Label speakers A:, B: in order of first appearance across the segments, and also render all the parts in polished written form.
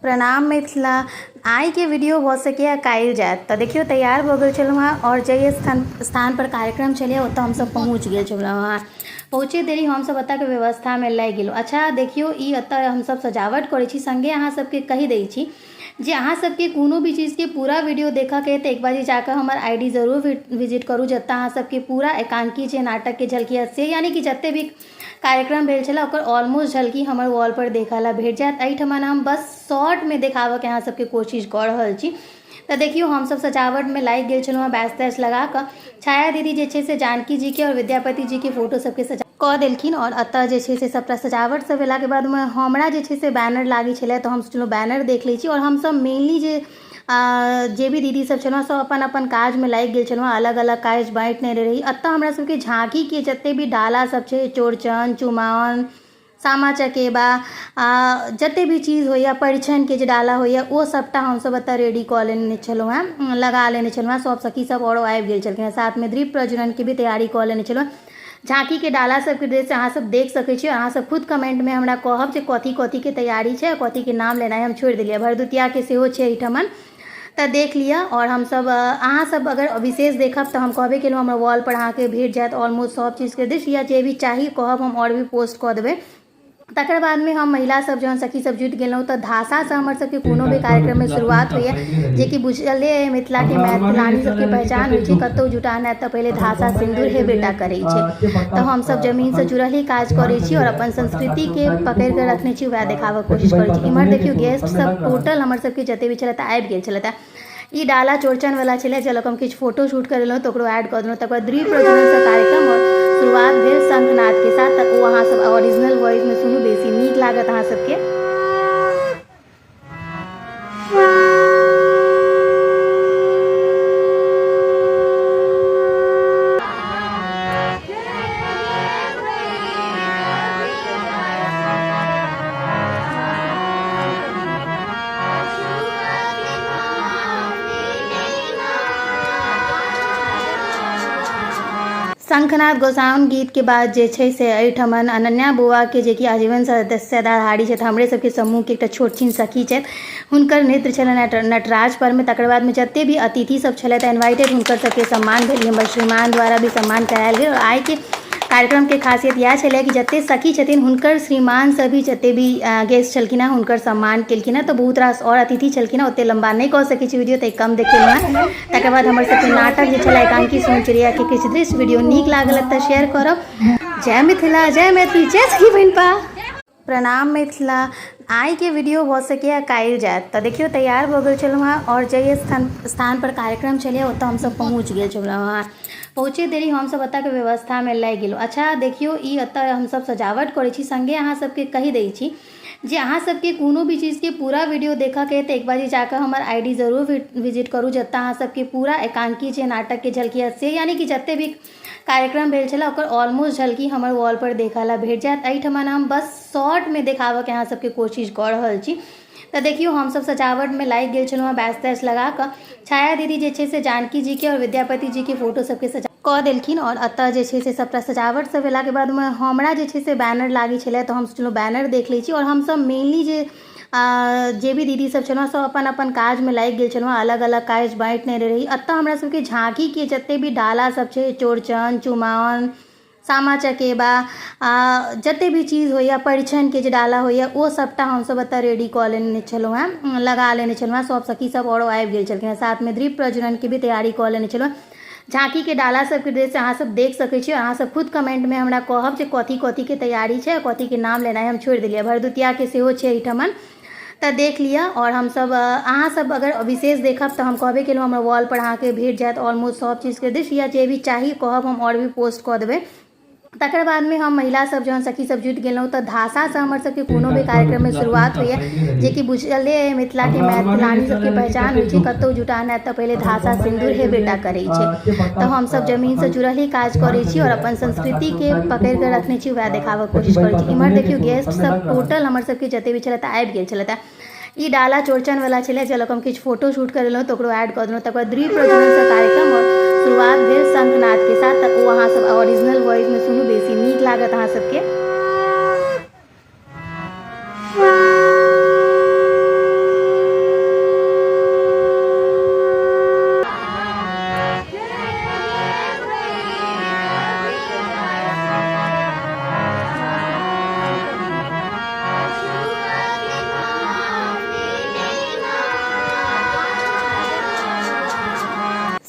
A: प्रणाम मिथिला। आइके वीडियो भऽ सकैए काल्हि जायत। तऽ देखियौ तैयार भऽ गेल छलहुँ हँ आओर जाहि स्थान स्थानपर कार्यक्रम छलै ओतऽ हमसभ पहुँच गेल छलहुँ हँ। पहुँचैत देरी हमसभ ओतऽके व्यवस्थामे लागि गेलहुँ। अच्छा देखियौ ई एतऽ हमसभ सजावट करै छी सङ्गे अहाँ सभके कहि दै छी जे अहाँ सभके कोनो भी चीजके पूरा वीडियो देखऽके अइ तऽ एक बारी जाकऽ हमर I D जरूर विजिट करू जतऽ अहाँ सभके पूरा एकाङ्की छै नाटकके झलकी से यानि कि जते भी कार्यक्रम भेल छलै ओकर ऑलमोस्ट झलकी हमर वॉलपर देखऽ लए भेट जायत। एहिठमन हम बस शॉर्टमे देखाबऽके अहाँ सबके कोशिश कऽ रहल छी। तऽ देखियौ हमसब सजावटमे लागि गेल छलहुँ हँ बैच तैच लगाकऽ। छाया दीदी जे छै से जानकी जीके आओर विद्यापति जीके फोटो सबके सजा कऽ देलखिन आओर एतऽ जे छै से सबटा सजावट सब भेलाके बादमे हमरा जे छै से बैनर लागै छलै तऽ हम सोचलहुँ बैनर देख लै छी आओर हमसब मेनली जे जे भी दीदी सब छलहुँ सब अपन अपन काजमे लागि गेल छलहुँ अलग अलग काज बाँटि नेने रही। एतऽ हमरा सबके झाँकीके जते भी डाला सब छै चौरचन चुमाओन सामा चकेबा जते भी चीज होइए परिछनके जे डाला होइए ओ सबटा हमसब एतऽ रेडी कऽ लेने छलहुँ हेँ लगा लेने छलहुँ हेँ। सब सखी सब आओरो आबि गेल छलखिन हेँ। साथमे दीप प्रज्वलनके भी तैयारी कऽ लेने छलहुँ। झाँकीके डाला सबके दृश्य अहाँ सब देख सकै छी। अहाँ सब खुद कमेन्टमे हमरा कहब जे कथी कथीके तैयारी छै कथीके नाम लेनाइ हम छोड़ि देलियै। भरदुतियाके सेहो छै एहिठमन तऽ देख लिअ। आओर हमसब अहाँ सब अगर विशेष देखब तऽ हम कहबे केलहुँ हमर वॉलपर अहाँके भेट जायत ऑलमोस्ट सब चीजके दृश्य या जे भी चाही कहब हम आओर भी पोस्ट कऽ देबै। तकर बादमे हम महिला सब जहन सखी सब जुटि गेलहुँ तऽ धाषासँ हमर सबके कोनो भी कार्यक्रममे शुरुआत होइए जेकि बुझले अइ मिथिलाके मैथिलानी सबके पहचान होइ छै कतहु जुटान हैत तऽ पहिले धाषा सिन्दूर हेबेटा करै छै। तऽ हमसब जमीनसँ जुड़ल ही काज करै छी आओर अपन संस्कृतिके पकड़िकऽ रखने छी वएह देखाबऽके कोशिश करै छी। इम्हर देखियौ गेस्ट सब टोटल हमर सबके जते भी छलथि आबि गेल छलथि। ई डाला चौरचन वाला छलै जे लऽ कऽ हम किछु फोटो शूट करेलहुँ तऽ ओकरो ऐड कऽ देलहुँ। तकर बाद दीप प्रज्वलनसँ कार्यक्रम शुरुआत भेल शंखनादके साथ। तऽ ओ अहाँ सब ओरिजिनल वॉइसमे सुनू बेसी नीक लागत अहाँ सबके। शंखनाद गोसाउन गीतके बाद जे छै से एहिठमन अनन्या बौआके जेकि आजीवन सदस्यधारी छथि हमरे सबके समूहके एकटा छोट छिन सखी छथि हुनकर नृत्य छलनि नटराज परमे। तकर बादमे जते भी अतिथि सब छलथि इन्वाइटेड हुनकर सबके सम्मान भेल। हमर श्रीमान द्वारा भी सम्मान करायल गेल। आओर आइके कार्यक्रमके खासियत इएह छलै कि जते सखी छथिन हुनकर श्रीमान सब भी जते भी गेस्ट छलखिन हँ हुनकर सम्मान केलखिन हँ। तऽ बहुत रास आओर अतिथि छलखिन हँ ओते लम्बा नहि कऽ सकै छी वीडियो तऽ कम देखेलहुँ हँ। तकर बाद हमर सबके नाटक जे छलै एकांकी सोन चिड़ियाके किछु दृश्य वीडियो नीक लागल तऽ शेयर करब। जय मिथिला जय मैथिली जय सखी बहिनपा। प्रणाम मिथिला। आइके वीडियो भऽ सकैए काल्हि जायत। तऽ देखियौ तैयार भऽ गेल छलहुँ हँ आओर जाहि स्थान स्थानपर कार्यक्रम छलै ओतऽ हमसब पहुँच गेल छलहुँ हँ। पहुँचैत देरी हमसब ओतऽके व्यवस्थामे लागि गेलहुँ। अच्छा देखियौ ई एतऽ हमसब सजावट करै छी सङ्गे अहाँ सबके कहि दै छी जे अहाँ सबके कोनो भी चीजके पूरा वीडियो देखऽके अइ तऽ एक बारी जाकऽ हमर I D जरूर विजिट करू जतऽ अहाँ सबके पूरा एकाङ्की छै नाटकके झलकी से यानि कि जते भी कार्यक्रम भेल छलै ओकर ऑलमोस्ट झलकी हमर वॉलपर देखऽ लए भेट जायत। एहिठमन हम बस शॉर्टमे देखाबऽके अहाँ सबके कोशिश कऽ रहल छी। तऽ देखियौ हमसब सजावटमे लागि गेल छलहुँ हँ बैच तैच लगाकऽ। छाया दीदी जे छै से जानकी जीके आओर विद्यापति जीके फोटो सबके सजा कऽ देलखिन आओर एतऽ जे छै से सबटा सजावट सब भेलाके बादमे हमरा जे छै से बैनर लागै छलै तऽ हम सोचलहुँ बैनर देख लै छी। आओर हमसब मेनली जे जे भी दीदी सब छलहुँ सब अपन अपन काजमे लागि गेल छलहुँ अलग अलग काज बाँटि नेने रही। एतऽ हमरा सबके झाँकीके जते भी डाला सब छै चौरचन चुमाओन सामा चकेबा जते भी चीज होइए परिछनके जे डाला होइए ओ सबटा हमसब एतऽ रेडी कऽ लेने छलहुँ हेँ लगा लेने छलहुँ हेँ। सब सखी सब आओरो आबि गेल छलखिन हेँ। साथमे दीप प्रज्वलनके भी तैयारी कऽ लेने छलहुँ। झाँकीके डाला सबके दृश्य अहाँ सब देख सकै छी। अहाँ सब खुद कमेन्टमे हमरा कहब जे कथी कथीके तैयारी छै कथीके नाम लेनाइ हम छोड़ि देलियै। भरदुतियाके सेहो छै एहिठमन तऽ देख लिअ। आओर हमसब अहाँ सब अगर विशेष देखब तऽ हम कहबे केलहुँ हमर वॉलपर अहाँके भेट जायत ऑलमोस्ट सब चीजके दृश्य या जे भी चाही कहब हम आओर भी पोस्ट कऽ देबै। तकर बादमे हम महिला सब जहन सखी सब जुटि गेलहुँ तऽ धाषासँ हमर सबके कोनो भी कार्यक्रममे शुरुआत होइए जेकि बुझले अइ मिथिलाके मैथिलानी सबके पहचान होइ छै कतहु जुटान हैत तऽ पहिले धाषा सिन्दूर हेबेटा करै छै। तऽ हमसब जमीनसँ जुड़ल ही काज करै छी आओर अपन संस्कृतिके पकड़िकऽ रखने छी वएह देखाबऽके कोशिश करै छी। इम्हर देखियौ गेस्ट सब टोटल हमर सबके जते भी छलथि आबि गेल छलथि। ई डाला चौरचन वाला छलै जे लऽ कऽ हम किछु फोटो शूट करेलहुँ तऽ ओकरो ऐड कऽ देलहुँ। तकर बाद दीप प्रज्वलनसँ कार्यक्रम शुरुआत भेल शंखनादके साथ। तऽ ओ अहाँ सब ओरिजिनल वॉइसमे सुनू बेसी नीक लागत अहाँ सबके।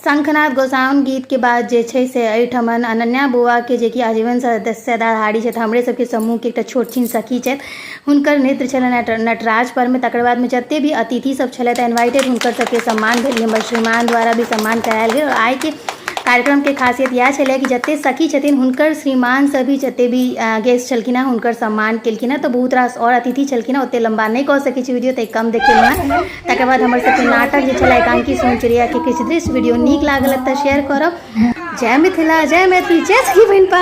A: शंखनाद गोसाउन गीतके बाद जे छै से एहिठमन अनन्या बौआके जेकि आजीवन सदस्यधारी छथि, हमरे सबके समूहके एकटा छोट छिन सखी छथि, हुनकर नृत्य छलनि नटराज परमे। तकर बादमे जते भी अतिथि सब छलथि इन्वाइटेड, हुनकर सबके सम्मान भेल। हमर श्रीमान द्वारा भी सम्मान करायल गेल। आओर आइके कार्यक्रमके खासियत इएह छलै कि जते सखी छथिन हुनकर श्रीमान सब भी जते भी गेस्ट छलखिन हँ हुनकर सम्मान केलखिन हँ। तऽ बहुत रास आओर अतिथि छलखिन हँ, ओते लम्बा नहि कऽ सकै छी वीडियो, तऽ कम देखेलहुँ हँ। तकर बाद हमर सबके नाटक जे छलै एकांकी सोन चिड़ियाके किछु दृश्य, वीडियो नीक लागल तऽ शेयर करब। जय मिथिला, जय मैथिली, जय सखी बहिनपा।